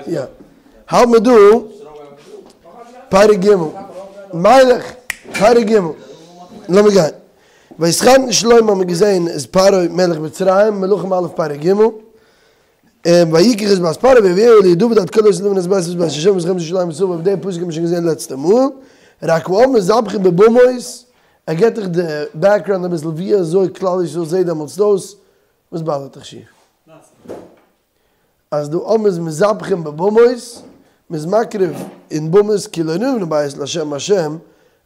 יא. האלט מיר דא פרק ג'. מיילעך, פרק ג'. לאמיר גיין. ויתחנן שלמה האט מען געזען את פרעה מלך מצרים, מלכים א' פרק ג'. ויקח את בת פרעה ויביאה אל עיר דוד עד כל אותה לבנות בית את בית השם ואת חומת ירושלים סביב די פסוק האט מען שוין געזען לעצטע מאל. רק העם מתזבחים בבמות. ער געבט דיך די בעקגראונד אביסל ווי אזוי כלל ישראל זעט דעמאלטס אויס. וואס באדערט דיך שיעור? אז די עם איז מזבחים בבמות, מ'איז מקריב אין במות כי לא נבנה בית לה' השם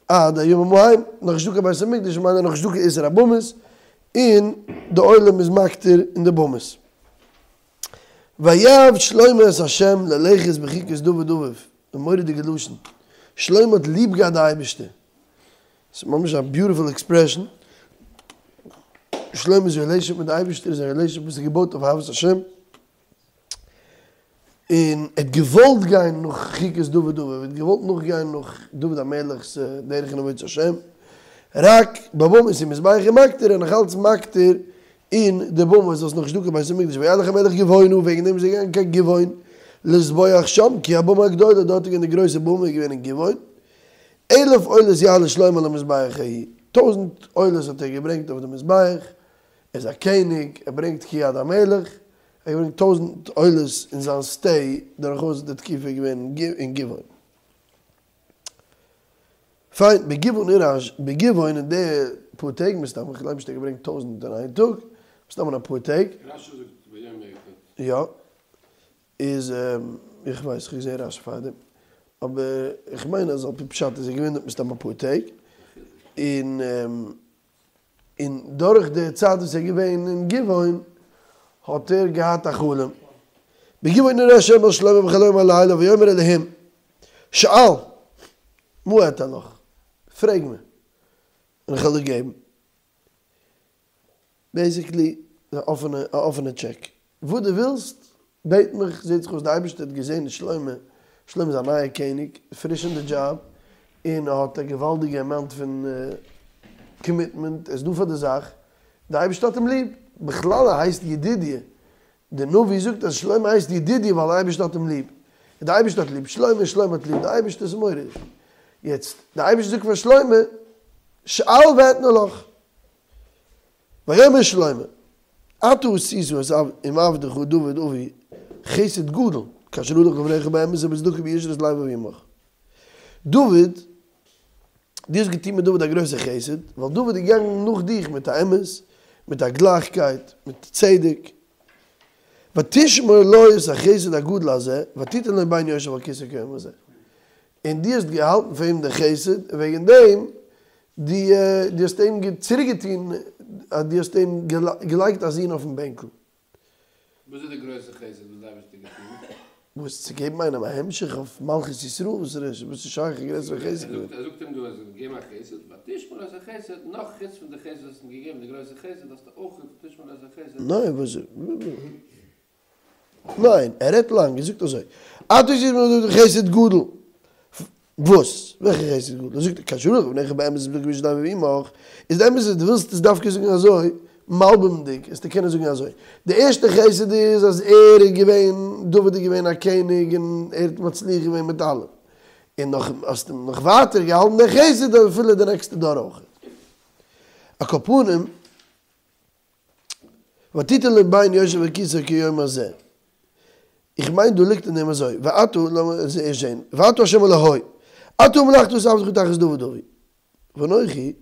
עד הימים ההם, נאך נישטא קיין בית המקדש ממילא נאך נישטא קיין איסור הבמות, און די עולם איז מקטיר אין די במות. ויאהב שלמה את ה' ללכת בחוקות דוד אביו, די מורא'דיגע לשון, שלמה האט ליב געהאט די אייבערשטער, ס'איז ממש א ביוטיפול עקספרעשאן, שלמה'ס רילעישאנשיפ מיט די אייבערשטער איז א רילעישאנשיפ וואס איז געבויט אויף אהבת השם, און ער האט געוואלט גיין נאך חוקות דוד אביו, ער האט געוואלט נאכגיין נאך דוד המלך'ס דרך אין עבודת השם, רק בבמות הוא מזבח ומקטיר, ער איז נאך אלץ מקטיר אין די במות ווייל ס'איז נאך נישטא קיין בית המקדש, וילך המלך גבעונה, וועגן דעם איז ער געגאנגען קיין גבעון לזבוח שם, כי הבמה הגדולה, דארט איז געווען די גרויסע במה איז געווען אין גבעון. אלף עולות יעלה שלמה על המזבח ההוא, טויזענט עולות האט ער געברענגט אויף די מזבח, ער איז א קעניג, ער ברענגט כיד המלך, ער האט געברענגט טויזענט עולות אין זיין סטעי דורכאויס די תקופה איז געווען אין גבעון. פיין, בגבעון אירע, בגבעון אין די פאר טעג מסתם, איך גלייב נישט ער האט געברענגט טויזענט אין איין טאג, מסתם אין אפאר טעג. רשי זאגט ביום אחד. יא. איז איך ווייס איך האב געזען רשי פארדעם אבער איך מיין אז על פי פשט איז ער געווען דארט מסתם אפאר טעג און און דורך די צייט וואס ער איז געווען אין גבעון האט ער געהאט א חלום בגבעון נראה השם אל שלמה בחלום הלילה ויאמר אלהים שאל מה אתן לך פרעג מיר און איך וועל דיר געבן. בעיסיקלי א אפענע א אפענע טשעק. וואס דו ווילסט, בעט מיך, זעט זיך אויס די אייבערשטער האט געזען אין שלמה, שלמה איז א נייער קעניג, פריש אין די דזשאב, און ער האט א געוואלדיגע אמאונט פון קאמיטמענט, ער איז דא פאר די זאך, די אייבערשטער האט אים ליב, בכלל ער הייסט ידידיה, די נביא זאגט אז שלמה הייסט ידידיה ווייל די אייבערשטער האט אים ליב, און די אייבערשטער האט ליב שלמה און שלמה האט ליב די אייבערשטער, ס'איז מורא'דיג. יעצט, די אייבערשטער זאגט פאר שלמה, שאל ואתנה לך. ויאמר שלמה, אתה עשית את עם עבדך דוד אבי חסד גדול, כאשר הלך לפניך באמת ובצדקה ובישרת לבב עמך. דוד, דו האסט געטון מיט דוד א גרויסע חסד, ווייל דוד איז געגאנגען נאך דיך מיט א אמת, מיט א גלייכקייט, מיט צדק. ותשמור לו את החסד הגדול הזה, ותתן לו בן יושב על כסאו כיום הזה. און דו האסט געהאלטן פאר אים די חסד, און וועגן דעם, דו דו האסט אים צוריק געטון, אז דו האסט אים געלייגט א זון אויפן בענקל. וואס איז די גרויסע חסד וואס די אייבערשטער האט געטון? וואס? צו געבן איינעם א המשך אויף מלכות ישראל? וואס איז וואס איז שייך א גרעסערע חסד? ער זאגט אים דא אז ער האט געגעבן א חסד, ותשמור לו את החסד, נאך חוץ פון די חסד וואס האסט אים געגעבן, די גרויסע חסד האסטו אויך ותשמור לו את החסד. ניין, וואס? ניין, ער רעדט לאנג, ער זאגט אזוי, אתה עשית עם עבדך חסד גדול, וואס? וועלכע חסד גדול? ער זאגט, כאשר הלך לפניך באמת ובצדקה ובישרת לבב עמך, איז די אמת איז דו ווילסט עס דווקא זאגן אזוי, מלבים'דיג, וועסטו קענען זאגן אזוי, די ערשטע חסד איז אז ער איז געווען, דוד איז געווען א קעניג און ער האט מצליח געווען מיט אלעם, און נאך האסט אים נאך ווייטער געהאלטן די חסד אפילו די נעקסטע דור אויך. על כל פנים. ותתן לו בן יושב על כסאו כיום הזה. איך מיין דא ליגט אין דעם אזוי, ועתה, לאמיר עס ערשט זען, ועתה ה' אלהי, אתה המלכת את עבדך תחת דוד אבי, ואנכי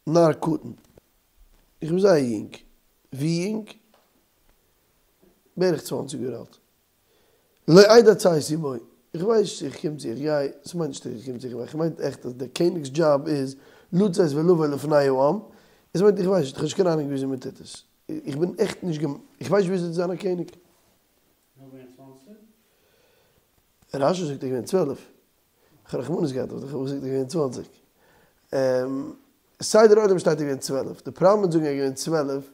נער קטן, איך בין זייער יונג, ווי יונג? בערך צוואנציג יאר אלט. לא אדע צאתי בו, איך ווייס נישט צו איך קום צו איך גיי, עס מיינט נישט איך קום צו איך גיי, איך מיין עכט אז דער קעניג'ס דזשאב איז לצאת ולבוא לפני העם, עס מיינט איך ווייס נישט, איך האב נישט קיין אהנונג וויאזוי מען טוט עס, איך בין עכט נישט געמ. איך ווייס נישט וויאזוי צו זיין א קעניג. רשי זאגט ער איז געווען צוועלף. איך האב רחמנות געהאט אויף דיך, האב איך געזאגט ער איז געווען צוואנציג. סדר עולם שטייט ער איז געווען צוועלף, די פראבלעם מיט זאגן ער איז געווען צוועלף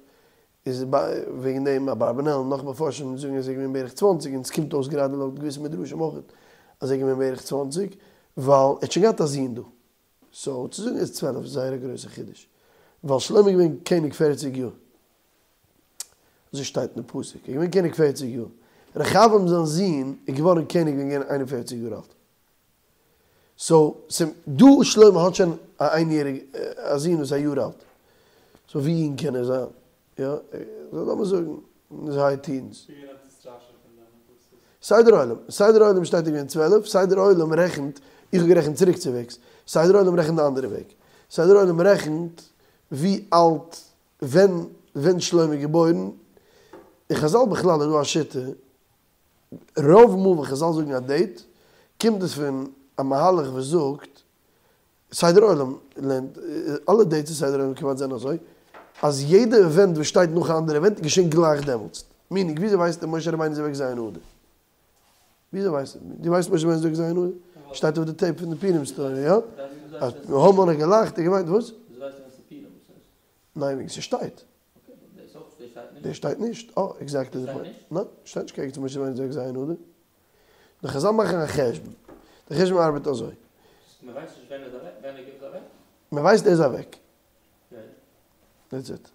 איז וועגן דעם אברבנאל און נאך מפרשים זאגן אז ער איז געווען בערך צוואנציג און עס קומט אויס גראדע לויט געוויסע מדרשים אויך אז ער איז געווען בערך צוואנציג ווייל ער האט שוין געהאט א זון דא. סאו צו זאגן ער איז צוועלף איז זייער א גרויסע חידוש ווייל שלמה איז געווען קעניג פערציג יאר. אזוי שטייט אין די פסוק, ער איז געווען קעניג פערציג יאר, ער רחבעם זיין זון איז געווארן קעניג ווען געווען 41 יאר אלט. סאו דא שלמה האט שוין א איין יעריג א זון וואס איז א יאר אלט. סאו ווי יונג קען ער זיין? יא, לאמיר זאגן אין היז היי טינס. סדר עולם, סדר עולם שטייט ער געווען 12, סדר עולם רעכנט, איך האב גערעכנט צוריק צו וועגס, סדר עולם רעכנט די אנדערע וועג. סדר עולם רעכנט ווי אלט ווען ווען שלמה איז געבוירן, אין חזל בכלל איז דא א שיטה, רוב מאל ווען חזל זאגן א date, קומט עס פון א מהלך וואס זאגט, סדר עולם לערנט, אלע dates אין סדר עולם כמעט זענען אזוי, אז יעדע event וואס שטייט נאך א אנדערע event איז געשען גלייך דעמאלטס. Meaning, וויאזוי ווייסטו משה רבינו איז אוועק ז' אדר? וויאזוי ווייסטו? דו ווייסט משה רבינו איז אוועק ז' אדר? שטייט אויף די tape פון די פורים story, יא? אז המן האט געלאכט, ער געוויינט, וואס? ניין, וועגן ס'שטייט. דער שטייט נישט. אה, exactly די point. ניין, שטייט נישט קעגן צו משה רבינו איז אוועק ז' אדר. די חזל מאכן א חשבון. די חשבון ארבעט אזוי. מען ווייסט ער איז אוועק. That's it.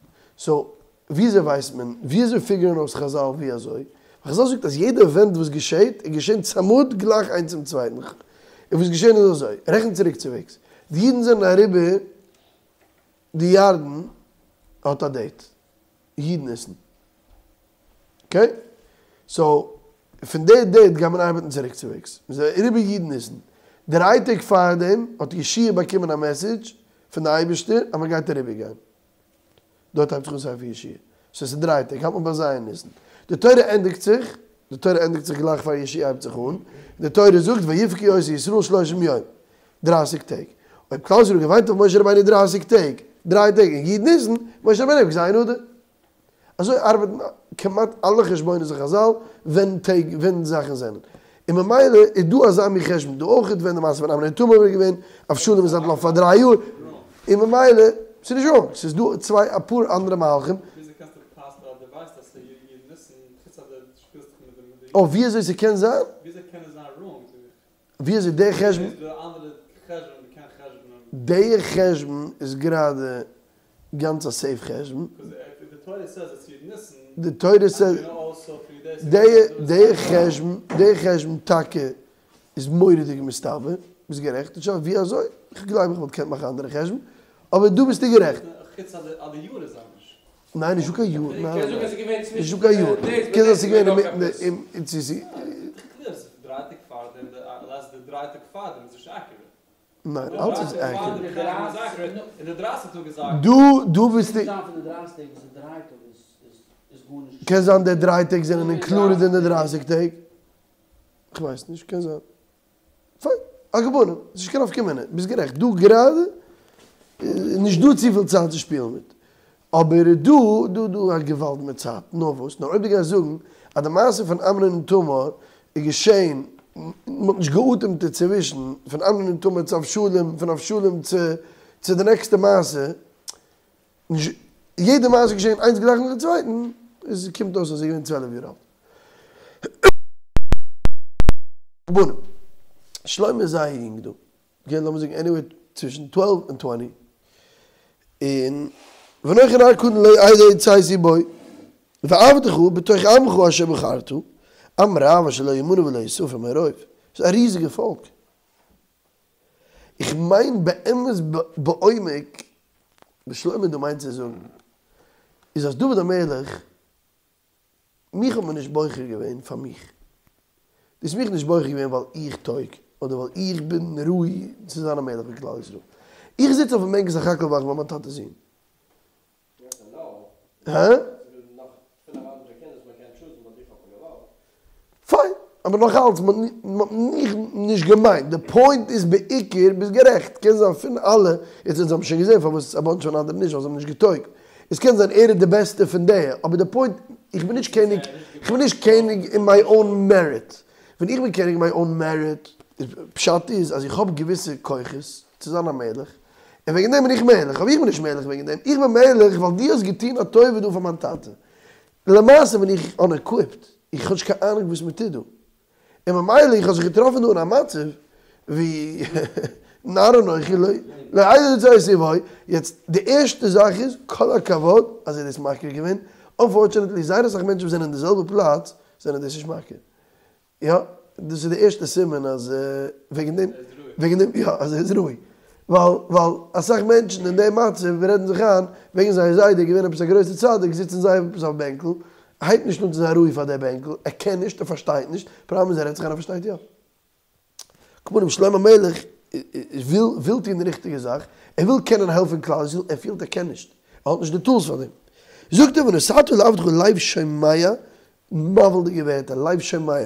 So, וויאזוי ווייסט מען? וויאזוי figure ן אויס חזל ווי אזוי? חזל זאגט אז יעדע event וואס געשעט, איז געשען צמוד גלייך איינס צום צווייטן. און וואס געשען איז אזוי, רעכן צוריק צו וועגס. די אידן זענען אריבער די ירדן האט א date. י' ניסן. Okay? So, פון די date גייט מען ארבעטן צוריק צו וועגס. מ'איז אריבער י' ניסן. דריי טעג פארדעם האט יהושע באקומען א message פון די אייבערשטער אז מען גייט אריבערגיין. דארט הייבט זיך אן ספר יהושע. So עס איז דריי טעג, האלט מען ביי ז' ניסן. די תורה ענדיגט זיך, די תורה ענדיגט זיך גלייך פאר יהושע הייבט זיך אן. די תורה זאגט ויבכו אותו ישראל שלושים יום. דרייסיג טעג. אויב כלל ישראל האט געוויינט אויף משה רבינו דרייסיג טעג, דריי טעג אין י' ניסן, משה רבינו אוועק ז' אדר. אזוי ארבעטן כמעט אלע חשבונות אין חזל ווען טעג ווען זאכן זענען. און ממילא איז דא אזא מין חשבון דא אויך ווען די מעשה פון אמנון און תמר איז געווען, אבשלום איז אנטלאפן פאר דריי יאר, און ממילא ס'איז נישט wrong, ס'איז דא צוויי אפאר אנדערע מהלכים. אוי וויאזוי ס'קען זיין? וויאזוי דער חשבון? דער חשבון איז גראדע גאנץ א safe חשבון. די תורה says, דער חשבון, דער חשבון טאקע איז מורא'דיג מסתבר, ביסט גערעכט, נישט ווי אזוי, איך גלייב איך וואלט געקענט מאכן א אנדערע חשבון, אבער דא ביסטו גערעכט. ניין נישטא קיין יאר, ניין נישטא קיין יאר, קען זיין ס'איז געווען אינמיטן די, צו ס'איז. ניין אלץ איז accurate. דא דא ביסטו. קען זיין די דריי טעג זענען included אין די דרייסיג טעג. כ'ווייס נישט, קען זיין. פיין, על כל פנים, ס'איז נישט קיין נפקא מינה, ביסט גערעכט, דא גראדע איז נישט דא צופיל צייט צו שפילן מיט, אבער דא, דא דא א געוואלד מיט צייט, נאר וואס, נאר אויב דו גייסט זאגן אז די מעשה פון אמנון און תמר איז געשען, מ'האט נישט געאטעמט אינצווישן, פון אמנון און תמר צו אבשלום, פון אבשלום צו צו די נעקסטע מעשה, נישט יעדע מעשה איז געשען איינס גלייך נאכן צווייטן, איז קומט אויס אז ער איז געווען 12 יאר אלט. בנים. שלמה איז זייער יונג דא. Okay, לאמיר זאגן anyway צווישן 12 און 20. און ואנכי נער קטן לא אדע צאתי בו. ועבדך בתוך עמך אשר בחרת, עם רב אשר לא ימנה ולא יספר מרוב. ס'איז א ריזיגע פאלק. איך מיין באמת בעומק, וואס שלמה דא מיינט צו זאגן, איז אז דוד המלך, מיך האט מען נישט בוחר געווען פאר מיך. דו האסט מיך נישט בוחר געווען ווייל איך טויג, אדער ווייל איך בין ראוי צו זיין א מלך בכלל ישראל. איך זיץ אויפן בענקל סך הכל ווייל איך בין מיין טאטע'ס זון. הא? פיין, אבער נאך אלץ, מ'האט מיך נישט געמיינט, די point איז בעיקר, ביסט גערעכט, קען זיין פון אלע, יעצט אונז האבן שוין געזען פארוואס א bunch פון אנדערע נישט, ווייל זיי האבן נישט געטויגט, עס קען זיין ער איז די בעסטע פון די, אבער די point, איך בין נישט קעניג, איך בין נישט קעניג אין my own merit, ווען איך בין קעניג אין my own merit, פשט איז אז איך האב געוויסע כוחות צו זיין א מלך, און וועגן דעם בין איך מלך, אבער איך בין נישט מלך וועגן דעם, איך בין מלך ווייל דו האסט געטון א טובה דא פאר מיין טאטע. למעשה בין איך unequipped, איך האב נישט קיין אהנונג וואס מען טוט דא. און ממילא איך האב זיך געטראפן דא אין א מצב ווי נער אנכי לא אדע לצאתי בו. יעצט די ערשטע זאך איז, כל הכבוד אז ער איז דאס מכיר געווען, unfortunately זייער אסאך מענטשן וואס זענען אין די זעלבע פלאץ. זענען דאס נישט מכיר. יא, דאס איז די ערשטע סימן אז וועגן דעם, וועגן דעם יא, אז ער איז ראוי. ווייל, ווייל אסאך מענטשן אין די מצב רעדן זיך איין, וועגן זייער זיידע איז געווען עפעס א גרויסע צדיק, זיצן זיי אויף עפעס א בענקל, ער הייבט נישט אן צו זיין ראוי פאר די בענקל, ער קען נישט, ער פארשטייט נישט, פראבלעם איז ער רעדט זיך איין ער פארשטייט יא. כמובן שלמה המלך וויל וויל טון די ריכטיגע זאך, ער וויל קענען העלפן כלל ישראל, ער פילט ער קען נישט, ער האט נישט די טולס פאר דעם. זאגט ער ונתת לעבדך לב שומע, מבהיל'דיגע ווערטער, לב שומע,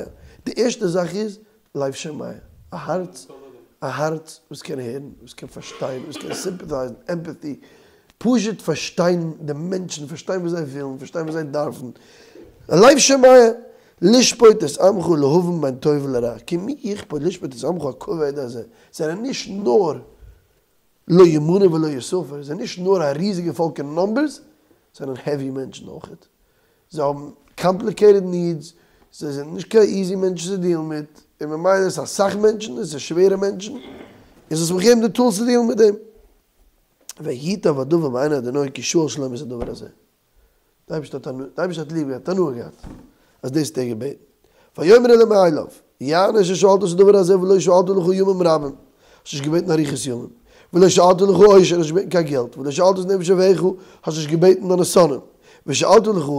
די ערשטע זאך איז לב שומע, א הארץ, א הארץ וואס קען הערן, וואס קען פארשטיין, וואס קען סימפעטייזן, עמפעטי, פשוט פארשטיין די מענטשן, פארשטיין וואס זיי ווילן, פארשטיין וואס זיי דארפן, לב שומע, לשפוט את עמך להבין בין טוב לרע, כי מי יכפר לשפוט את עמך הכבד הזה, זענען נישט נאר לא ימנה ולא יספר, זענען נישט נאר א ריזיגע פאלק אין נאמבערס, זענען העווי מענטשן אויכעט, זיי האבן קאמפליקעיטעד נידס, זיי זענען נישט קיין איזי מענטשן צו דיעלן מיט, און ממילא איז אסאך מענטשן, עס איז שווערע מענטשן, און זאלסט מיך געבן די טולס צו דיעלן מיט דעם. וייטב הדבר בעיני אדוני כי שאל שלמה את הדבר הזה. די אייבערשטער האט הנאה, די אייבערשטער האט ליב געהאט, הנאה געהאט, אז דאס האט ער געבעטן. ויאמר אלקים אליו, יען אשר שאלת את הדבר הזה ולא שאלת לך ימים רבים, האסט נישט געבעטן אריכות ימים, ולא שאלת לך עושר, האסט נישט געבעטן קיין געלט, ולא שאלת את נפש אויביך, האסט נישט געבעטן דיינע שונאים, ושאלת לך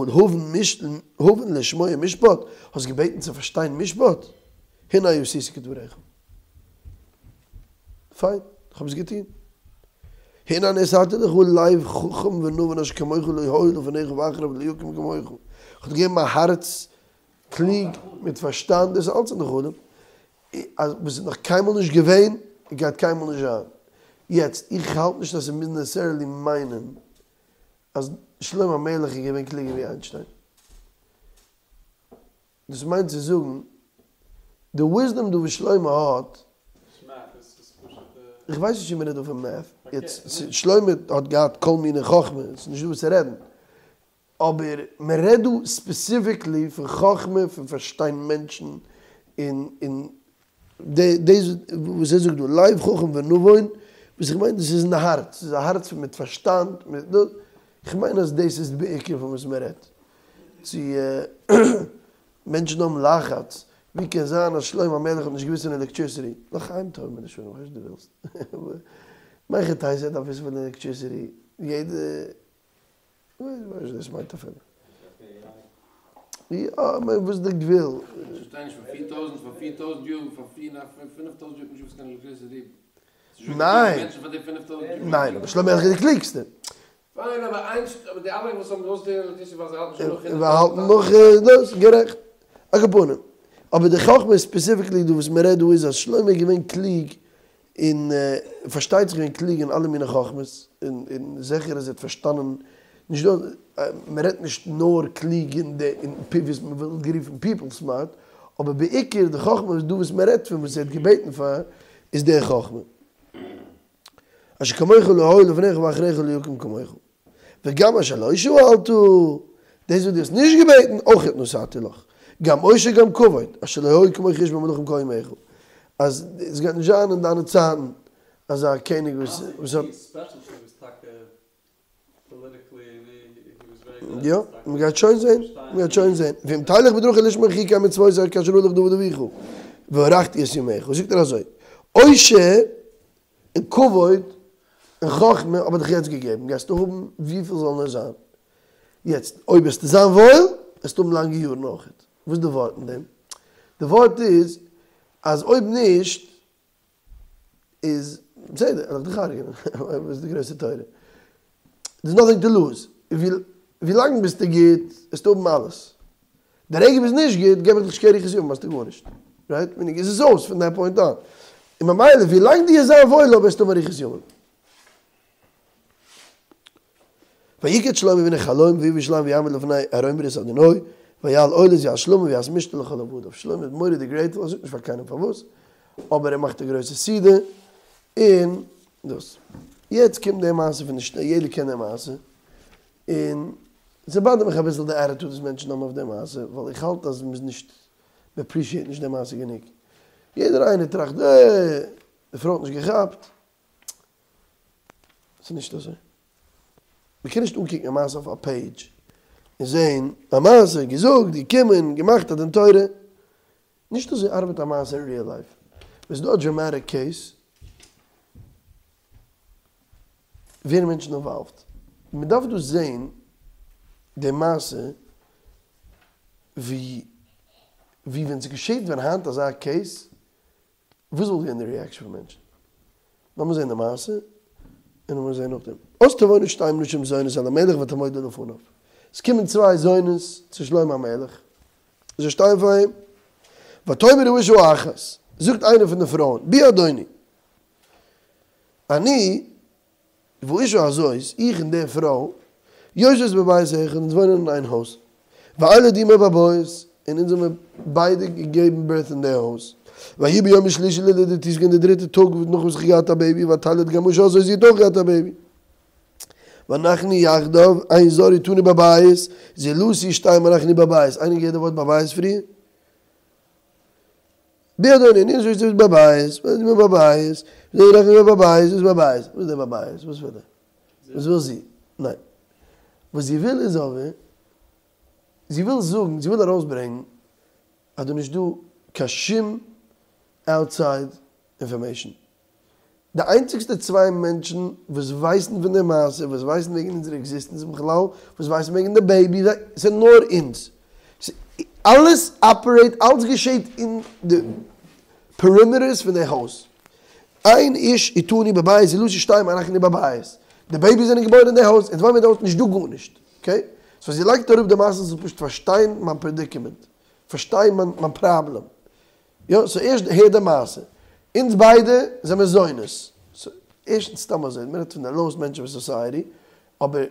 להבין לשמוע משפט, האסט געבעטן צו פארשטיין משפט, הנה עשיתי כדבריך. פיין, איך האב עס געטון. הנה נתתי לך לב חכם ונבון אשר כמוך לא היה לפניך ואחריו ולא יקום כמוך. איך האב דיר געגעבן א הארץ קלוג מיט פארשטאנד, דאס איז אלץ אין די חלום, אז וואס איז נאך קיינמאל נישט געווען און גייט קיינמאל נישט זיין. יעצט, איך האלט נישט אז ס'מוז נעסעסערלי מיינען אז שלמה המלך איז געווען קלוגער ווי איינשטיין. דאס מיינט צו זאגן, די wisdom דא וואס שלמה האט, איך ווייס נישט צו מ'רעדט דא פון math, יעצט שלמה האט געהאט כל מיני חכמה, ס'איז נישט דא וואס צו רעדן, אבער מ'רעדט דא ספעסיפיקלי פון חכמה פון פארשטיין מענטשן, און און דאס וואס ער זאגט דא לב חכם ונבון, וואס איך מיין דאס איז אין די הארץ, ס'איז א הארץ מיט פארשטאנד, מיט דאס, איך מיין אז דאס איז בעיקר פון וואס מ'רעדט. צו מענטשן האבן לחץ, ווי קען זיין אז שלמה המלך האט נישט געוואוסט פון עלעקטריסיטי? לחיים טובים מיט די שלום, כ'ווייס נישט וואס דו ווילסט. מהיכי תיתי ער דארף וויסן פון עלעקטריסיטי? יעדע. כ'ווייס נישט וואס דאס מיינט אפילו. יא, כ'מיין וואס איז די גבול? כ'פארשטיי נישט, פאר פיר טויזנט, פאר פיר טויזנט יאר, פאר פיר נאך פינף טויזנט יאר האט מען נישט געוואוסט קיין עלעקטריסיטי. ניין. ניין, אבער שלמה המלך איז די קלוגסטע. פיין אבער איינס אבער די אלע וואס האבן געוואוסט די עלעקטריסיטי ווייל זיי האלטן שוין נאך זיי האלטן נאך דאס, גערעכט. על כל פנים. אבער די חכמה ספעסיפיקלי דא וואס מען רעדט דא איז אז שלמה איז געווען קלוג און פארשטייט זיך געווען קלוג אין אלע מיני חכמות און און זיכער אז ער האט פארשטאנען נישט דא מען רעדט נישט נאר קלוג אין די אין וואס מען וואלט גערופן פיפל סמארט אבער בעיקר די חכמה דא וואס מען רעדט פון וואס ער האט געבעטן פאר איז די חכמה. אשר כמוך לא היה לפניך ואחריך לא יקום כמוך. וגם אשר לא שאלת, דאס וואס דו האסט נישט געבעטן, אויך נתתי לך. גם עושר גם כבוד, אשר לא היה כמוך איש במלכים כל ימיך. אז עס גייט נישט זיין אין דיינע צייטן אזא קעניג וואס האט. יא, מען גייט שוין זען, מען גייט שוין זען. ואם תלך בדרכי לשמור חוקי ומצותי כאשר הלך דוד אביך, והארכתי את ימיך. זאגט ער אזוי, עושר און כבוד און חכמה האב איך דיך יעצט געגעבן, גייסטו האבן וויפיל זאל נאר זיין. יעצט, אויב וועסטו זיין וואויל, וועסטו האבן לאנגע יארן אויכעט. וואס איז די ווארט אין דעם? די ווארט איז, אז אויב נישט, איז בסדר, וועל איך דיך הרג'נען, וואס איז די גרויסע תורה? דער'ס נאטינג טו לוז, ווי לאנג ביסטו גוט וועסטו האבן אלעס, די רגע ביסט נישט גוט געב איך דיך נישט קיין אריכות ימים האסטו גארנישט, רייט? מינינג איז עס אויס פון דעט פוינט אן, און ממילא ווי לאנג דו וועסט זיין וואויל אויב וועסטו האבן אריכות ימים. ויקץ שלמה והנה חלום ויבא לירושלים ויעמוד לפני ארון ברית אדוני ויעל עולות ויעש שלמים ויעש משתה לכל עבדיו. שלמה איז מורא'דיג גרעיטפול, ער זאגט נישט פאר קיינעם פארוואס, אבער ער מאכט א גרויסע סעודה, און דאס. יעצט קומט די מעשה פון די שטערן, יעדער קען די מעשה, און ס'באדערט מיך אביסל די עטיטוד וואס מענטשן האבן אויף די מעשה, ווייל איך האלט אז מ'איז נישט, מ'עפרישיעט נישט די מעשה גענוג. יעדער איינער טראכט, אה, די פרוי האט נישט געכאפט. ס'איז נישט אזוי. מ'קען נישט אנקוקן א מעשה אויף א פעידזש. און זעהן א מעשה, געזאגט, געקומען, געמאכט א דין תורה. נישט אזוי ארבעט א מעשה אין ריעל לייף. ווען ס'איז דא א דראמאטיק קעיס, ווערן מענטשן אינוואלווד. מ'דארף דא זעהן די מעשה ווי ווי ווען ס'געשעהט ווען היינט אזא קעיס, וואס וואלט געווען די ריעקשאן פון מענטשן? לאמיר זעהן די מעשה און לאמיר זעהן נאכדעם. אז תבואנה שתים נשים זונות אל המלך ותעמודנה לפניו. עס קומען צוויי זונות צו שלמה המלך, זיי שטייען פאר אים. ותאמר האשה האחת, זאגט איינע פון די פרויען, בי אדוני, אני והאשה הזאת, איך און די פרוי, יושבות בבית אחד, אונז וואוינען אין איין הויז, ואילד עמה בבית, און אונז האבן ביידע געגעבן בירט אין די הויז, ויהי ביום השלישי ללדתי, ס'איז געווען די דריטע טאג נאך וואס איך האב געהאט א בעיבי, ותלד גם האשה הזאת, זי האט אויך געהאט א בעיבי. ואנחנו יחדיו, אין זר אתנו בבית, זולתי שתים אנחנו בבית, איינער געהערט די ווארט בבית פריער? בי אדוני, אני יושבת בבית, בבית, בבית, איז בבית, וואס איז די בבית? וואס וויל ער? וואס וויל זי? ניין. וואס זי וויל איז אבער, זי וויל זאגן, זי וויל ארויסברענגן אז דא נישט דא קיין שום אוטסייד אינפארמעישן. די איינציגסטע צוויי מענטשן וואס ווייסן פון די מעשה, וואס ווייסן וועגן אונזער עקזיסטענס בכלל, וואס ווייסן וועגן די בעיבי, ס'איז נאר אונז. אלעס אפערעיט, אלעס געשעט אין די פערימעטערס פון די הויז. אין איש אתנו בבית זולתי שתים אנחנו בבית. די בעיביס זענען געבוירן אין די הויז, אונז וואוינען אין די הויז, נישט דא גארנישט. אקעי? סאו זי לייגט אראפ די מעשה זאלסט פשוט פארשטיין מיין פרעדיקעמענט. פארשטיין מיין פראבלעם. יא, סאו ערשט הער די מעשה. אונז ביידע זעמער זונות. סאו, ערשטנס סתם אזוי, מ'רעדט פון די לאועסט מענטשן פון סאסייעטי, אבער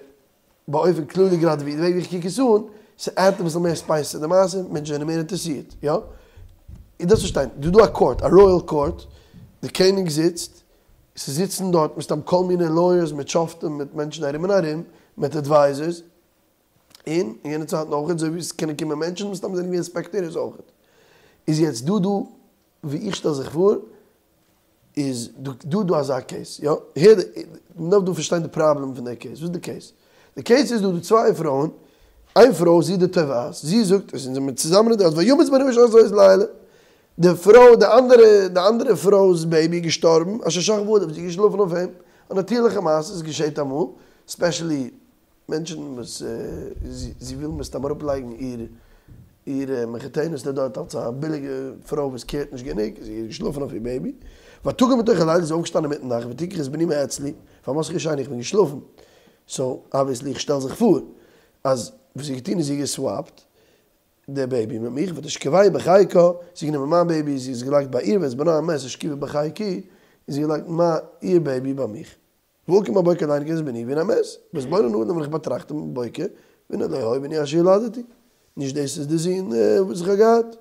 באופן כללי גראדע ווי די וועג ווי איך קוק עס אן, ס'עדט אביסל מער ספייס צו די מעשה, מענטשן זענען מער אינטערעסירט, יא? און דארפסט פארשטיין, דא איז דא א קאורט, א רויעל קאורט, די קעניג זיצט, ס'זיצן דארט מסתם כל מיני לויערס מיט שופטים מיט מענטשן ארום און ארום, מיט עדווייזערס, און אין יענע צייטן אויכעט, אזוי ווי עס קענען קומען מענטשן, מסתם זענען געווען ספעקטעיטערס אויכעט. איז יעצט דא דא, ווי איך שטעל זיך פאר, איז דא דא דא אזא קעיס, יא? הער, מען דארף דא פארשטיין די פראבלעם פון די קעיס, וואס איז די קעיס? די קעיס איז דא דא צוויי פרויען, איין פרוי זי איז די תובעת, זי זאגט אז אונז זעמיר צוזאמען אין די הויז, וימת בן האשה הזאת לילה, די פרוי, די אנדערע, די אנדערע פרוי'ס בעיבי איז געשטארבן, אשר שכבה עליו, זי איז געשלאפן אויף אים, א נאטירליכע מעשה, עס געשעט אמאל, ספעשעלי מענטשן וואס זי וויל מסתם אראפלייגן איר איר מחותנת'טע דארט אלס א ביליגע פרוי וואס קערט נישט גענוג, זי איז געשלאפן אויף איר בעיבי, ותקום מתוך הלילה זי איז אויפגעשטאנען אינמיטן נאכט ותקח את בני מאצלי, ואמתך ישנה איך בין געשלאפן, סאו אבוויעסלי איך שטעל זיך פאר אז וואס זי האט געטון איז זי האט געסוואפט די בעיבי מיט מיך, ותשכבהו בחיקה, זי האט גענומען מיין בעיבי זי האט עס געלייגט ביי איר ואת בנה המת השכיבה בחיקי, און זי האט געלייגט מיין איר בעיבי ביי מיך. ואקום בבוקר לנקת את בני והנה מת, ואתבונן האדם און איך באטראכט אים בבוקר, והנה לא הוא בני אשר ילדתי, נישט דאס איז די זון וואס איך האב געהאט.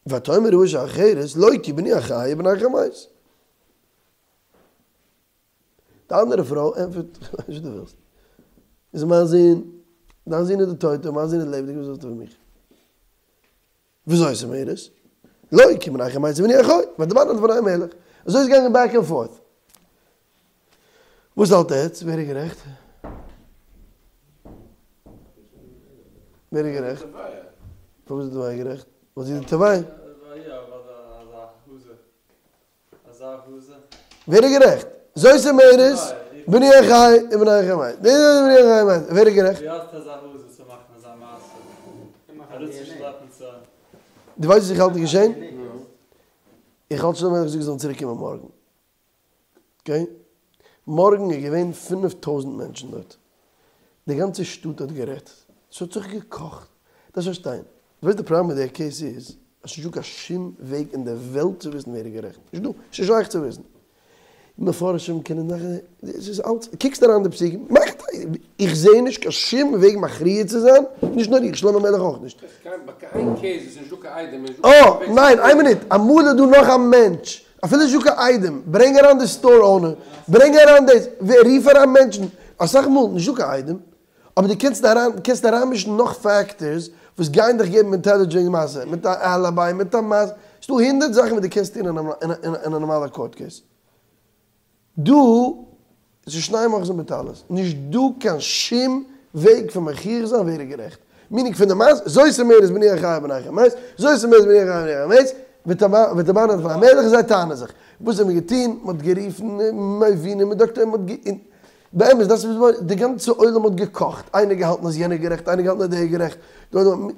ותאמר האשה האחרת לא כי בני החי ובנך המת. די אנדערע פרוי ענטפערט, איך ווייס נישט וואס דו ווילסט. איז מיין זון, דיין זון איז די טויטע, מיין זון איז לעבעדיג, וואס ווילסטו פון מיך? וזאת אומרת, לא כי בנך המת ובני החי, ותדברנה לפני המלך. אזוי איז געגאנגען בעק ענד פארט. וואס האלט עטץ? ווער איז גערעכט? ווער איז גערעכט? פארוואס איז די תובע גערעכט? ווייל זי איז די תובע. ווער איז גערעכט? זאת אומרת, בני החי ובנך המת. ווער איז גערעכט? דו ווייסט וואס איך האלט איז געשען? איך האלט שלמה המלך זאגט זיי זאלן צוריק קומען מארגן. אקעי? מארגן איז געווען פינף טויזנט מענטשן דארט. די גאנצע שטאט האט גערעדט. ס'האט זיך געקאכט. דארפסט פארשטיין. דו ווייסט די פראבלעם מיט די קעיס איז אז ס'נישט דא קיין שום וועג אין די וועלט צו וויסן ווער איז גערעכט. נישט דא. ס'נישט שייך צו וויסן. מפרשים קענען נאך, ס'איז אלץ, קוקסט אריין אין די פסוקים, מאכט, איך זע נישט קיין שום וועג מכריע צו זיין, נישט נאר איך, שלמה המלך אויך נישט. אה, ניין, איין מינוט, אמאל איז דא נאך א מענטש, אפילו נישט דא קיין עדים, ברענג אריין די סטאר אונער, ברענג אריין דאס, רוף אריין מענטשן, אסאך מאל נישט דא קיין עדים, אבער דו קענסט אריין, קענסט אריינמישן נאך פעקטארס וואס גייען דיך געבן אינטעלידזשענט מעשה, מיט א אליביי, מיט א מעשה, ס'דא הונדערט זאכן וואס דו קענסט טון אין א נארמאלע קאורט קעיס. דא איז שנים אוחזין בטלית, נישט דא קיין שום וועג פון מכריח זיין ווער איז גערעכט. מיענינג פון די מעשה, זאת אומרת בני אחי ובני אחי המת, זאת אומרת בני אחי ובני אחי המת, ותבאנה לפני המלך, זיי טענה'ן זיך. וואס האט מען געטון? מען האט גערופן מבינים און דאקטוירים, מען האט גע. באמת דאס איז די גאנצע עולם האט געקאכט, איינער געהאלטן אז יענער איז גערעכט, איינער געהאלטן אז דער איז גערעכט, און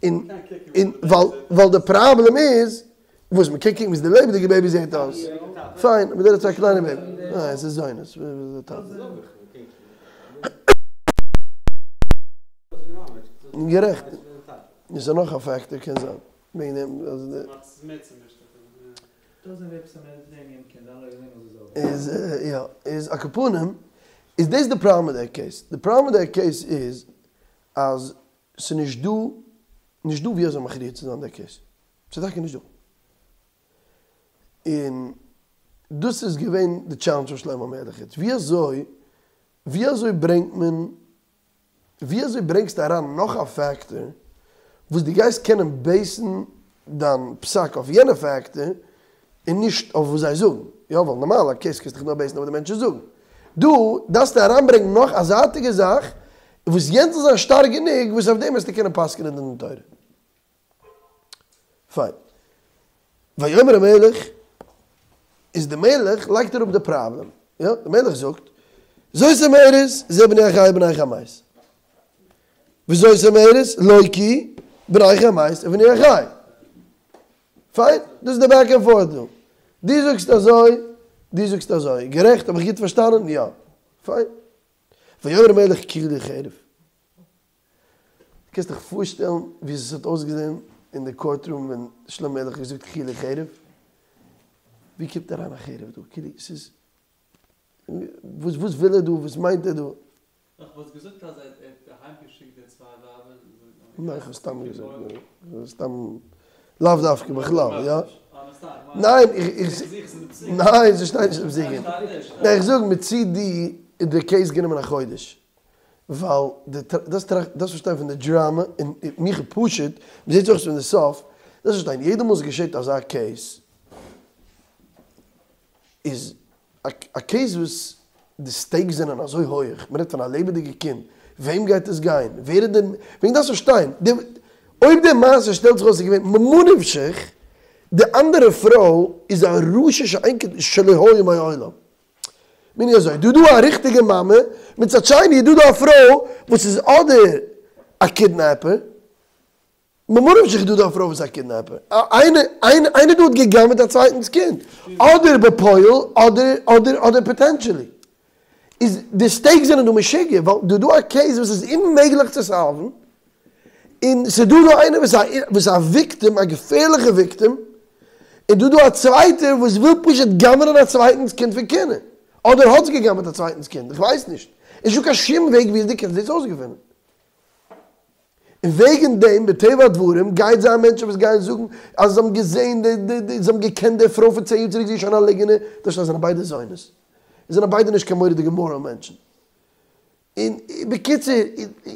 און ווייל ווייל די פראבלעם איז וואס מען קען קוקן ווי די לעבעדיגע בעיבי זעהט אויס, פיין, אבער דער האט א קליינע בעיבי, ניין עס איז זונות. גערעכט, עס איז נאך א פעקטאר קען זיין, וועגן דעם אז די. איז יא, איז על כל פנים, איז דאס די פראבלעם מיט די קעיס, די פראבלעם מיט די קעיס איז אז ס'איז נישט דא, נישט דא ווי אזוי מכריע צו זיין די קעיס, ס'איז טאקע נישט דא. און דאס איז געווען די טשעלענדזש פון שלמה המלך יעצט, ווי אזוי, ווי אזוי ברענגט מען ווי אזוי ברענגסטו אריין נאך א פעקטאר וואס דו גייסט קענען בעיסן דיין פסק אויף יענע פעקטאר און נישט אויף וואס זיי זאגן, יא ווייל נארמאל א קעיס קענסטו דיך נאר בעיסן אויף וואס די מענטשן זאגן, דא דארפסטו אריינברענגן נאך א זייטיגע זאך וואס יענץ זאל זיין שטארק גענוג וואס אויף דעם וועסטו קענען פסק'נען דין תורה. פיין. ויאמר המלך, איז די מלך לייגט אראפ די פראבלעם, יא, די מלך זאגט, זאת אומרת זה בני אחי ובני אחי המת. וזאת אומרת לא כי בני אחי המת ובני אחי. פיין, דאס איז די בעק ענד פארט דא. דו זאגסט אזוי, דו זאגסט אזוי. גערעכט? האב איך גוט פארשטאנען? יא. פיין. ויאמר המלך קחו לי חרב. קענסט דיך פארשטעלן ווי עס האט אויסגעזען אין די קאורט רום ווען שלמה המלך האט געזאגט קחו לי חרב? ווי קומט אריין א חרב דא? כאילו ס'איז וואס וואס וויל ער דא? וואס מיינט ער דא? איך וואלט געזאגט אז ער האט אהיים געשיקט די צוויי ווייבער. ניין איך האב סתם געזאגט סתם לאו דווקא בכלל יא? ניין איך איך ניין ס'שטייט נישט אין פסוקים. ניין איך זאג מצידי איז די קעיס גענומען א חודש. ווייל די דארפסט טראכטן דארפסט פארשטיין פון די דראמא און מיך פשוט מ'זעט אויך פון די סוף דארפסט פארשטיין יעדע מאל ס'געשעט אזא קעיס איז א קעיס וואס די סטעיקס זענען אזוי הויעך מ'רעדט פון א לעבעדיגע קינד וועם גייט עס גיין ווער איז די וועגן דארפסט פארשטיין די אויב די מעשה שטעלט זיך אויס איז געווען ממה נפשך די אנדערע פרוי איז א רשע שאין שלא היה מעולם. מיין איך אזוי, דא דא א ריכטיגע מאמע, מצד שני איז דא דא א פרוי וואס איז אדער א קידנעפער, ממה נפשך איז דא דא א פרוי וואס איז א קידנעפער, איינער איינער דא האט גע'גנב'עט א צווייטענס קינד, אדער בפועל אדער אדער אדער פאטענטשעלי, איז די סטעיקס זענען דא משוגע, ווייל דא דא א קעיס וואס איז אוממעגליך צו סאלוון, און ס'איז דא דא איינער וואס איז א וויקטים, א געפערליכע וויקטים, און דא דא א צווייטער וואס וויל פשוט גנב'נען א צווייטנס קינד פון קנאה, אדער האט געגנב'עט א צווייטנס קינד, איך ווייס נישט, איז נישטא קיין שום וועג ווי דו קענסט דאס אויסגעפינען. און וועגן דעם בטבע הדברים גייט זיין מענטשן וואס גייען זאגן אז זיי האבן געזען די די די זיי האבן געקענט די פרוי פון צען יאר צוריק זי איז שוין א ליגענער, דאס זיי זענען ביידע זונות, זיי זענען ביידע נישט קיין מורא'דיגע מאראל מענטשן. און בקיצור,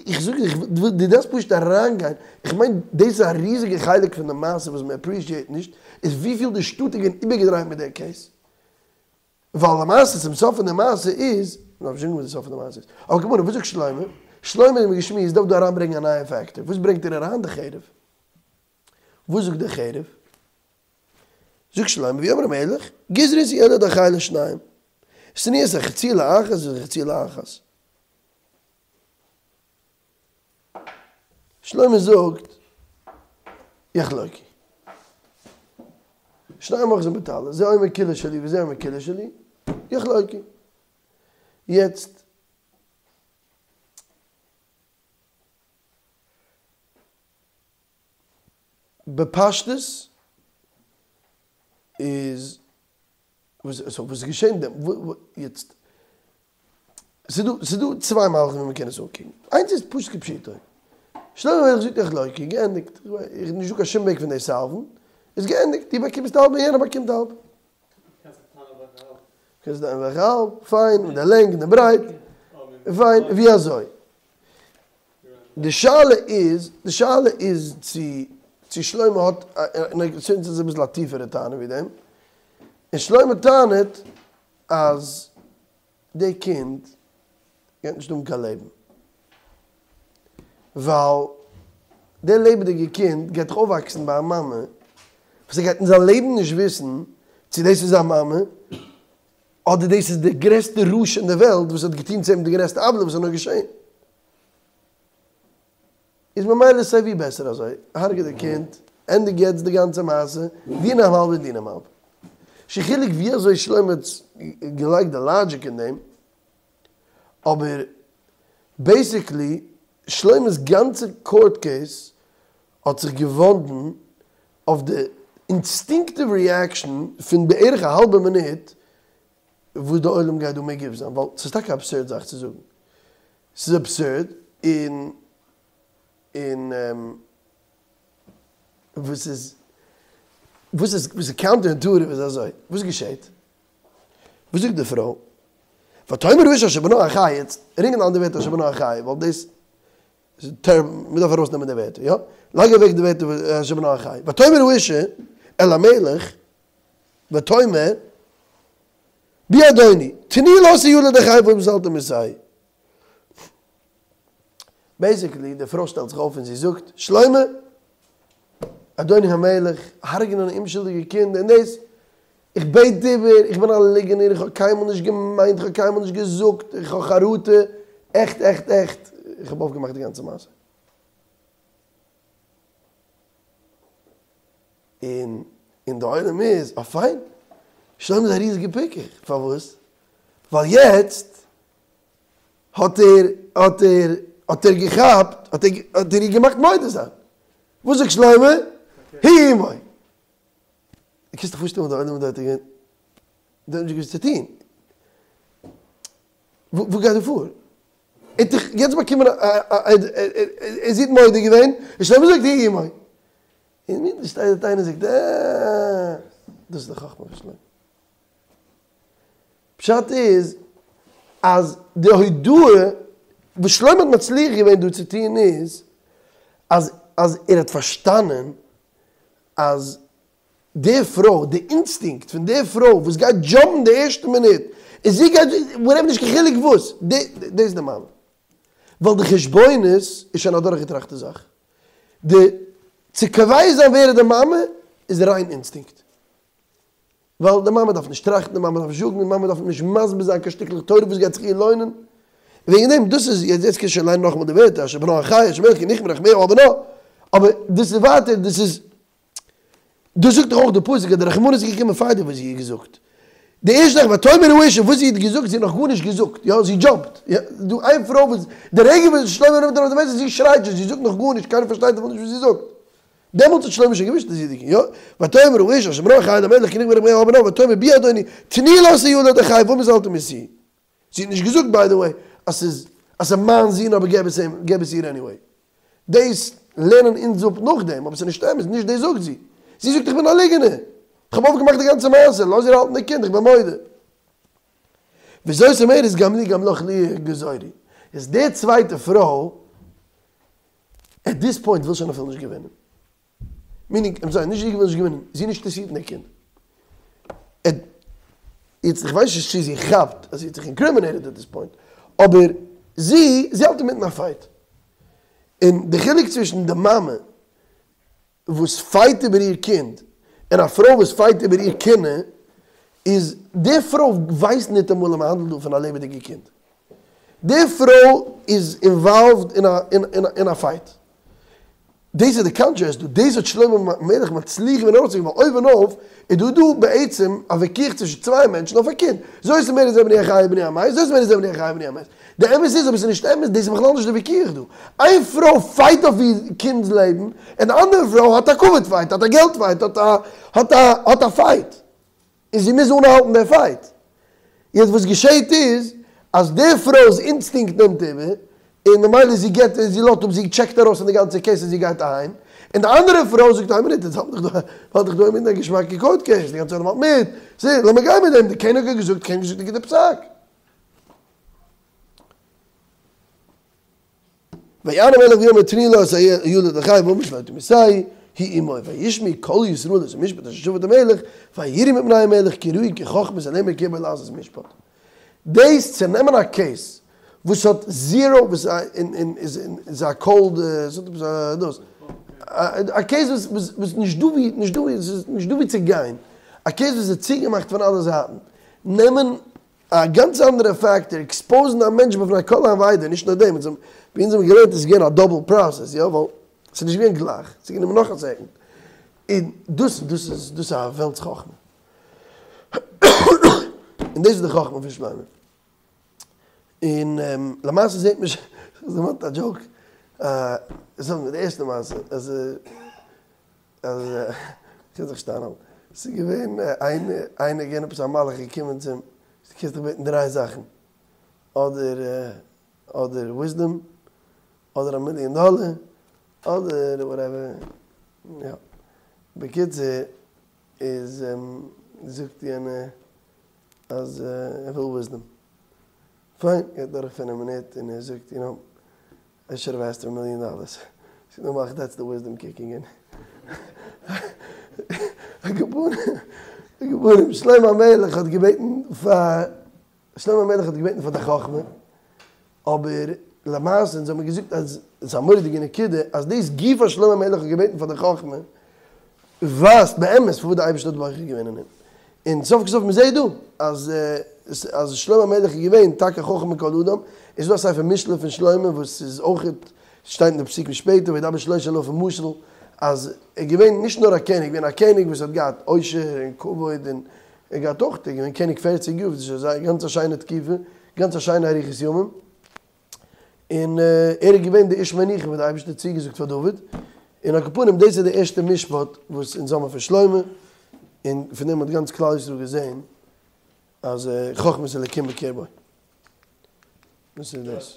איך זאג דיך, דו דארפסט פשוט אריינגיין, איך מיין דאס איז א ריזיגע חלק פון די מעשה וואס מען עפרישיעט נישט, איז וויפיל די שטאט איז געווען איבערגעדרייט מיט די קעיס. ווייל למעשה צום סוף פון די מעשה איז, מ'דארף נישט זאגן וואס די סוף פון די מעשה איז, אבער כמובן וואס זאגט שלמה? שלמה האט מיר געשמועסט דארף דא אריינברענגען א נייע פעקטאר, וואס ברענגט ער אריין? די חרב. וואס זאגט די חרב? זאגט שלמה ויאמר המלך גזרו את הילד החי לשניים תנו את החצי לאחת וחצי לאחת. שלמה זאגט יחלוקו. שניים אוחזין בטלית, זה אומר כולה שלי וזה אומר כולה שלי, יחלוקו. יעצט בפשטות איז וואס סאו וואס איז געשען דעם יעצט ס'איז דא ס'איז דא צוויי מהלכים ווי מ'קען עס אנקוקן איינס איז פשוט כפשוטו שלמה המלך זאגט יחלוקו געענדיגט איך נישט דא קיין שום וועג פון דאס סאלוון איז געענדיגט דו באקומסט האלב און יענער באקומט האלב. קענסט טענה'ן וועלכע האלב, פיין, און די לענג און די ברייט, פיין, ווי אזוי? די שאלה איז, די שאלה איז צו צו שלמה האט, און ס'איז אביסל א טיפערע טענה ווי דעם, און שלמה טענה'ט. אז די קינד גייט נישט האבן קיין לעבן, ווייל די לעבעדיגע קינד גייט דאך אויפוואקסן ביי א מאמע וואס ער גייט אין זיין לעבן נישט וויסן צו דאס איז זיין מאמע אדער דאס איז די גרעסטע רשע אין די וועלט וואס האט געטון צו אים די גרעסטע עוולה וואס איז נאר געשען. איז ממילא סיי ווי בעסער אזוי, הרג'ע די קינד, ענדיג יעצט די גאנצע מעשה, דינא מלבין דינא מלבין. נישט קיין חילוק ווי אזוי שלמה האט געלייגט די לאגיק אין דעם, אבער בעיסיקלי שלמה'ס גאנצע קאורט קעיס האט זיך געוואנדן אויף די אינסטינקטיוו ריעקשאן פון בערך א האלבע מינוט וואס די עולם גייט דא מגיב זיין, ווייל ס'איז טאקע א אבסורד זאך צו זאגן. ס'איז אבסורד און און וואס איז וואס איז וואס איז קאונטער אינטואיטיוו איז אזוי, וואס געשעט? וואס זאגט די פרוי? ותאמר האשה אשר בנה החי, יעצט רינגל אן די ווערטער אשר בנה החי, ווייל דאס איז טעריבל, מען דארף ארויסנעמען די ווערטער, יא? לייג אוועק די ווערטער אשר בנה החי, ותאמר האשה אל המלך, ותאמר בי אדוני, תני לה את הילד החי והמית אל תמיתהו. בעיסיקלי, די פרוי שטעלט זיך אויף און זי זאגט, שלמה, אדוני המלך, הרג'נען אן אומשולדיגע קינד און דאס, איך בעט איבער, איך בין א ליגענער, איך האב קיינמאל נישט געמיינט, איך האב קיינמאל נישט געזאגט, איך האב חרטה, עכט עכט עכט, איך האב אויפגעמאכט די גאנצע מעשה. און און די עולם איז אה פיין, שלמה איז א ריזיגע פיקח, פארוואס? ווייל יעצט האט ער האט ער האט ער געכאפט האט ער האט ער איר געמאכט מודה זיין, וואס זאגט שלמה? הוא אמו. דו קענסט דיך פארשטעלן וואס די עולם איז דארט געווען, זיי האבן נישט געוואוסט וואס צו טון, וואס גייט דא פאר? ער האט דאך יעצט באקומען א א א זי האט מודה געווען, און שלמה זאגט הוא אמו. אינמיטן שטייט דארט איינער זאגט אה, דאס איז די חכמה פון שלמה. פשט איז אז די הודאה וואס שלמה האט מצליח געווען דא צו טון איז אז אז ער האט פארשטאנען אז די פרוי, די אינסטינקט פון די פרוי וואס גייט דזשאמפן די ערשטע מינוט און זי גייט וואטעווער נישט קיין חילוק וואס, דאס איז די מאמע. ווייל די חשבונות איז שוין א דורכגעטראכטע זאך. די צו קובע זיין ווער איז די מאמע איז ריין אינסטינקט. ווייל די מאמע דארף נישט טראכטן, די מאמע דארף נישט זאגן, די מאמע דארף נישט מסביר זיין קיין שטיקלעך תורה וואס גייט זיך איר לוינען. וועגן דעם, דאס איז, יעצט קענסטו שוין ליינען נאכאמאל די ווערטער, אשר בנה החי, אשר מלך כי נכמרו רחמיה על בנה. אבער דאס איז ווייטער, דאס איז, דאס זאגט דאך אויך די פסוק אז די רחמנות איז געקומען פאר דעם וואס זי האט געזאגט. די ערשטע זאך ותאמר האשה וואס זי האט געזאגט, זי האט נאך גארנישט געזאגט, יא, זי דזשאמפט, יא, דא איין פרוי וואס די רגע וואס שלמה נעמט ארויס די מעסער זי שרייט שוין, זי זאגט נאך גארנישט, קיינער פארשטייט אפילו נישט וואס זי זאגט. דעמאלטס האט שלמה שוין געוואוסט אז זי איז די קינד, יא, ותאמר האשה אשר בנה החי אל המלך כי נכמרו רחמיה על בנה ותאמר בי אדוני תני לה את הילד החי והמית אל תמיתהו. זי האט נישט געזאגט ביי די וועי אז ס'איז אז ס'איז מיין זון אבער געב עס אים געב עס איר עניוועי. דאס לערנען אונז אפ נאכדעם אבער ס'איז נישט אמת נישט דאס זאגט זי. זי זאגט איך בין א ליגענער. איך האב אויפגעמאכט די גאנצע מעשה לאז איר האלטן די קינד איך בין מודה. וזאת אומרת גם לי גם לך לו יגזורו. איז די צווייטע פרוי עט דיס פוינט וויל שוין אפילו נישט געווינען. מינינג, איים סארי, נישט זי וויל נישט געווינען, זי איז נישט אינטערעסירט אין די קינד. יעצט איך ווייס נישט צו זי כאפט אז זי האט זיך אינקרימינעיטעד עט דיס פוינט, אבער זי, זי האלט אינמיטן א פייט. און די חילוק צווישן די מאמע וואס פייט איבער איר קינד, און א פרוי וואס פייט איבער איר קינע, איז די פרוי ווייסט ניטאמאל אז מען האנדלט דא פון א לעבעדיגע קינד. די פרוי איז אינוואלווד אין א פייט. דאס איז די קאנטראסט דא, דאס האט שלמה המלך מצליח געווען ארויסצוברענגען, ווייל אויבן אויף איז דא דא בעצם א וויכוח צווישן צוויי מענטשן אויף א קינד, זאת אומרת זה בני החי ובני המת, זאת אומרת זה בני החי ובני המת. די אמת איז אבער ס'איז נישט אמת, דאס איז בכלל נישט די וויכוח דא. איין פרוי פייט אויף איר קינד'ס לעבן, און די אנדערע פרוי האט א כבוד פייט, האט א געלט פייט, האט א האט א האט א פייט. און זי מוז אנהאלטן די פייט. יעצט וואס געשעהט איז אז די פרוי'ס אינסטינקט נעמט איבער, און ממילא זי געט זי לאזט אפ זי טשעקט ארויס פון די גאנצע קעיס און זי גייט אהיים, און די אנדערע פרוי זאגט איין מינוט אונז האלטן דאך דא האלט דאך דא אינמיטן א געשמאקע קאורט קעיס, די גאנצע עולם האלט מיט, זע לאמיר גיין מיט דעם, די קעניג האט געזאגט, קעניג האט געזאגט א גוטע פסק. ויען המלך ויאמר תנו לה את הילד החי והמית לא תמיתהו. הוא עמו, וישמעו כל ישראל את המשפט אשר שפט המלך, וייראו מפני המלך כי ראו כי חכמת אלהים בקרבו לעשות משפט. דאס צו נעמען א קעיס וואס האט זירא וואס איז א קאלד ס'האט עפעס א דאס א קעיס וואס וואס וואס נישט דא ווי נישט דא ווי ס'איז נישט דא ווי צו גיין א קעיס וואס איז צוגעמאכט פון אלע זייטן נעמען א גאנץ אנדערע פעקטאר עקספאוזן א מענטש בפני כל עם ועדה נישט נאר דעם ווי אונז האבן געלערנט איז געווען א דאבל פראסעס יא ווייל ס'איז נישט געווען גלייך ס'איז גענומען נאך א סעקאנד און דאס דאס איז דאס איז א וועלטס חכמה און דאס איז די חכמה פון שלמה. און למעשה זעט מען שוין, כ'האב דערמאנט א דזשאוק, זאגן מיר די ערשטע מעשה, אז אז כ'קען זיך נישט איינהאלטן, ס'איז געווען איינער, איינער געווען עפעס א מלאך געקומען צו אים, דו קענסט דיך בעטן דריי זאכן, אדער אדער וויסדאם, אדער א מיליאן דאלער, אדער וואטעווער, יא. בקיצור איז זאגט יענער אז ער וויל וויסדאם. פיין, גייט דורך פינף מינוט און ער זאגט, יו נאו, איי שוד האוו עסקד פאר א מיליאן דאלערס. זאגט דער מלאך, דעטס די וויסדאם קיקינג אין. על כל פנים, שלמה המלך האט געבעטן פאר, שלמה המלך האט געבעטן פאר די חכמה, אבער למעשה אונז האבן געזאגט אז ס'איז א מורא'דיגע נקודה אז דאס גופא אז שלמה המלך האט געבעטן פאר די חכמה ווייזט באמת פון וואס די אייבערשטער האט בוחר געווען אין אים. און סוף כל סוף מ'זעהט דא אז אז שלמה המלך איז געווען טאקע חכם מכל אדם, עס איז דא א ספר משלי פון שלמה וואס איז אויך שטייט אין די פסוקים שפעטער וידבר שלשה אלפים משל אז ער איז געווען נישט נאר א קעניג, געווען א קעניג וואס האט געהאט עושר און כבוד און ער האט געהאט אויך, ער איז געווען קעניג פערציג יאר, דאס איז גאנץ א שיינע תקופה, גאנץ א שיינע אריכות ימים, און ער איז געווען די איש מנוחה וואס די אייבערשטער האט צוגעזאגט פאר דוד, און על כל פנים דאס איז די ערשטע משפט וואס אונז האבן פון שלמה, און פון דעם האט גאנץ כלל ישראל געזען אז חכמת אלקים בקרבו. דאס איז דאס.